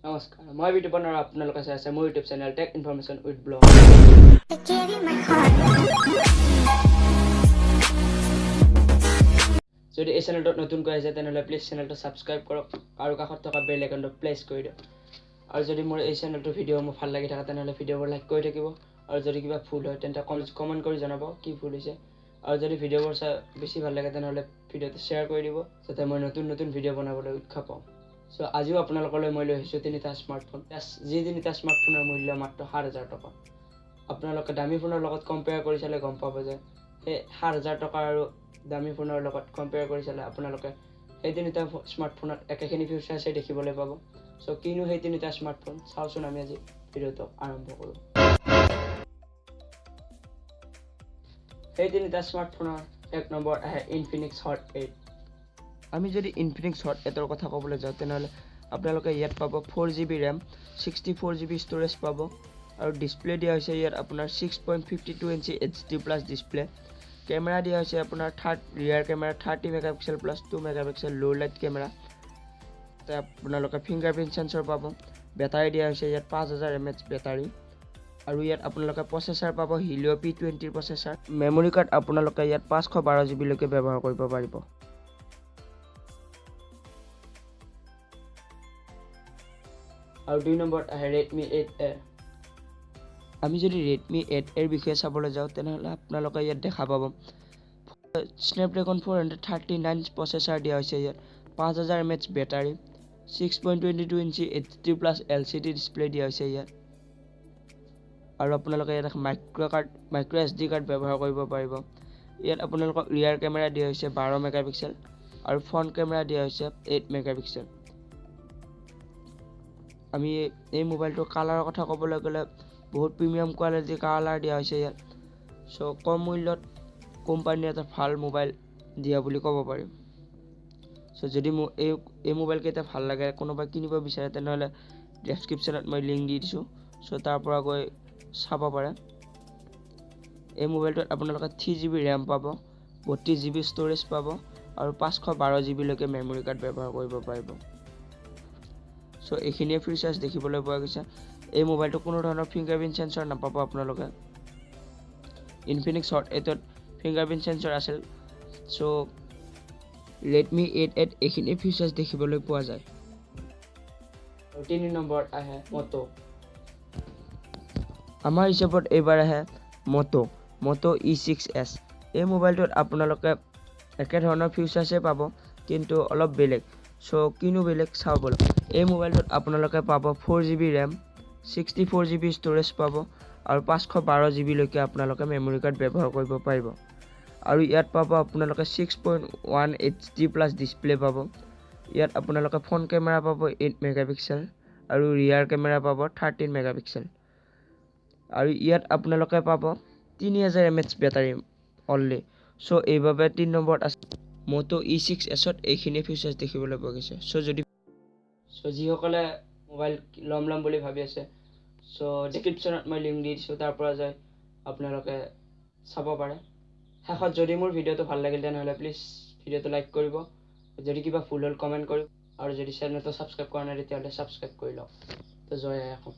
নমস্কাৰ, মই বিতুপন আৰু আপোনালোকে চাই আছে মোৰ YouTube channel tech information with blog. I gave you my heart. যদি এই চেনেলটোত নতুনকৈ আহিছে, তেনেহ'লে প্লিজ চেনেলটো ছাবস্ক্ৰাইব কৰক আৰু কাষত থকা বেল আইকনটো প্ৰেছ কৰি দিয়ক। আৰু যদি মোৰ এই চেনেলটোৰ ভিডিঅ'সমূহ ভাল লাগি থাকে, তেনেহ'লে ভিডিঅ'বোৰ লাইক কৰি থাকিব। আৰু যদি কিবা ভুল হয়, তেন্তে কমেণ্ট কৰি জনাব কি ভুল হৈছে। আৰু যদি ভিডিঅ'বোৰ চাই বেছি ভাল লাগে, তেনেহ'লে ভিডিঅ'টো শ্বেয়াৰ কৰি দিব, যাতে মই নতুন নতুন ভিডিঅ' বনাবলৈ উৎসাহ পাওঁ। চ' আজিও আপোনালোকলৈ মই লৈ আহিছোঁ তিনিটা স্মাৰ্টফোন, যি তিনিটা স্মাৰ্টফোনৰ মূল্য মাত্ৰ 7000 টকা। আপোনালোকে দামী ফোনৰ লগত কম্পেয়াৰ কৰি চালে গম পাব যে সেই 7000 টকা আৰু দামী ফোনৰ লগত কম্পেয়াৰ কৰি চালে আপোনালোকে সেই তিনিটা স্মাৰ্টফোনত একেখিনি ফিউচাৰ্ছেই দেখিবলৈ পাব। চ' কিনো সেই তিনিটা স্মাৰ্টফোন, চাওঁচোন আমি আজি ভিডিঅ'টো আৰম্ভ কৰোঁ। সেই তিনিটা স্মাৰ্টফোনৰ এক নম্বৰ আহে ইনফিনিক্স হট 8। আমি যদি ইনফিনিক্স হট 8ৰ কথা ক'বলৈ যাওঁ, তেনেহ'লে আপোনালোকে ইয়াত পাব 4 GB RAM, 64 GB storage পাব আৰু ডিছপ্লে দিয়া হৈছে ইয়াত আপোনাৰ 6.52 inch HD+ display। Camera দিয়া হৈছে আপোনাৰ rear camera 30 megapixel plus 2 megapixel low light camera। তাতে আপোনালোকে ফিংগাৰ প্ৰিণ্ট চেঞ্চৰ পাব। বেটাৰী দিয়া হৈছে ইয়াত 5000 mAh battery. আৰু ইয়াত আপোনালোকে প্ৰচেছাৰ পাব হিলিঅ' P20ৰ প্ৰচেছাৰ। মেমৰি কাৰ্ড আপোনালোকে ইয়াত 512 জিবিলৈকে ব্যৱহাৰ কৰিব পাৰিব। আৰু দুই নম্বৰত আহে ৰেডমি 8A। আমি যদি ৰেডমি 8Aৰ বিষয়ে চাবলৈ যাওঁ, তেনেহ'লে আপোনালোকে ইয়াত দেখা পাব স্নেপড্ৰেগন 439 প্ৰচেছাৰ দিয়া হৈছে ইয়াত, 5000 mAh battery, 6.22 inch HD+ LCD display দিয়া হৈছে ইয়াত। আৰু আপোনালোকে ইয়াত মাইক্ৰ' SD card ব্যৱহাৰ কৰিব পাৰিব। ইয়াত আপোনালোকক ৰিয়াৰ কেমেৰা দিয়া হৈছে 12 মেগাপিক্সেল আৰু ফ্ৰণ্ট কেমেৰা দিয়া হৈছে 8 মেগাপিক্সেল। আমি এই মোবাইলটোৰ কালাৰৰ কথা ক'বলৈ গ'লে বহুত প্ৰিমিয়াম কোৱালিটিৰ কালাৰ দিয়া হৈছে ইয়াত। চ' কম মূল্যত কোম্পানীয়ে এটা ভাল মোবাইল দিয়া বুলি ক'ব পাৰিম। চ' যদি মোক এই মোবাইলকেইটা ভাল লাগে, কোনোবাই কিনিব বিচাৰে, তেনেহ'লে ডেছক্ৰিপশ্যনত মই লিংক দি দিছোঁ। চ' তাৰ পৰা গৈ চাব পাৰে। এই মোবাইলটোত আপোনালোকে 3 জিবি ৰেম পাব, 32 জিবি ষ্ট'ৰেজ পাব আৰু 512 জিবিলৈকে মেমৰি কাৰ্ড ব্যৱহাৰ কৰিব পাৰিব। চ' এইখিনিয়ে ফিচাৰ্ছ দেখিবলৈ পোৱা গৈছে। এই মোবাইলটো কোনো ধৰণৰ ফিংগাৰ প্ৰিণ্ট চেঞ্চৰ নাপাব আপোনালোকে। ইনফিনিক্স হট 8ত ফিংগাৰ প্ৰিণ্ট চেঞ্চৰ আছিল। চ' ৰেডমি 8Aত এইখিনি ফিচাৰ্ছ দেখিবলৈ পোৱা যায়। আৰু তিনি নম্বৰত আহে মটো। আমাৰ হিচাপত এইবাৰ আহে মটো ই 6s। এই মোবাইলটোত আপোনালোকে একেধৰণৰ ফিচাৰ্ছেই পাব, কিন্তু অলপ বেলেগ। চ' কিনো বেলেগ, চাওঁ ব'লক। এই মোবাইলটোত আপোনালোকে পাব 4 GB RAM, 64 GB storage পাব আৰু 512 জিবিলৈকে আপোনালোকে মেমৰি কাৰ্ড ব্যৱহাৰ কৰিব পাৰিব। আৰু ইয়াত পাব আপোনালোকে 6.1 HD+ display পাব। ইয়াত আপোনালোকে ফ্ৰণ্ট কেমেৰা পাব 8 মেগাপিক্সেল আৰু ৰিয়াৰ কেমেৰা পাব 13 মেগাপিক্সেল। আৰু ইয়াত আপোনালোকে পাব 3000 mAh battery only. চ' এইবাবে তিনি নম্বৰত আছে। মটো ই 6sত এইখিনি ফিচাৰ্ছ দেখিবলৈ পোৱা গৈছে। চ' যিসকলে মোবাইল ল'ম ল'ম বুলি ভাবি আছে, চ' ডিছক্ৰিপশ্যনত মই লিংক দি দিছোঁ, তাৰ পৰা যাই আপোনালোকে চাব পাৰে। শেষত যদি মোৰ ভিডিঅ'টো ভাল লাগিল, তেনেহ'লে প্লিজ ভিডিঅ'টো লাইক কৰিব। যদি কিবা ভুল হ'ল, কমেণ্ট কৰিব। আৰু যদি চেনেলটো ছাবস্ক্ৰাইব কৰা নাই, তেতিয়াহ'লে ছাবস্ক্ৰাইব কৰি লওক। তো জয় আই অসম।